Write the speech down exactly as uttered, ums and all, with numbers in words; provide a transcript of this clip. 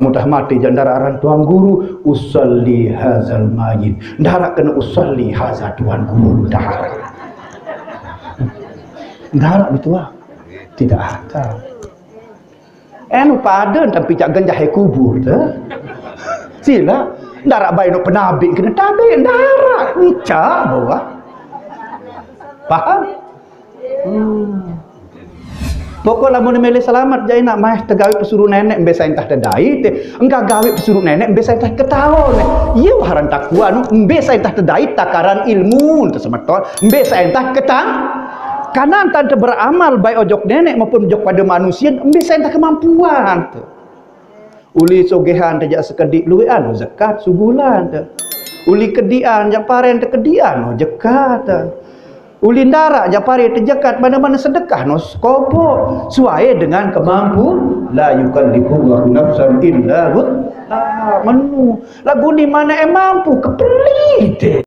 Mudah mati jak ndaraq aran tuan guru, usalli hazal mayit. Ndaraq kene usalli haza tuan guru ndaraq. Ndaraq betuah. Tidak ada. Enu pade tapi cak genjah e kubur te. Sila ndaraq bae no penabi kene tabe ndaraq icak bawa. Paham? Hmm. Pokok lamun mele selamat jai nak maeh tegawe pesuruh nenek mbe saentah tedai te. Enggak gawe pesuruh nenek mbe saentah ketaon. Iye waharan takwa nu mbe saentah tedai takaran ilmu te semeton mbe saentah ketang. Karena entah ente beramal baik ojok nenek maupun ojok pada manusia mbe saentah kemampuan te. Uli sogehan te jak sekediq lueqan no zekat subulan te. Uli kediqan jak paren te kediqan no jekat te. Uli ndaraq jak pare tejekat mana-mana sedekah no sekopok suai dengan kemampu. La yukallifullahu nafsan illa wus'aha. Menu lagu ni mana e mampu kepelite.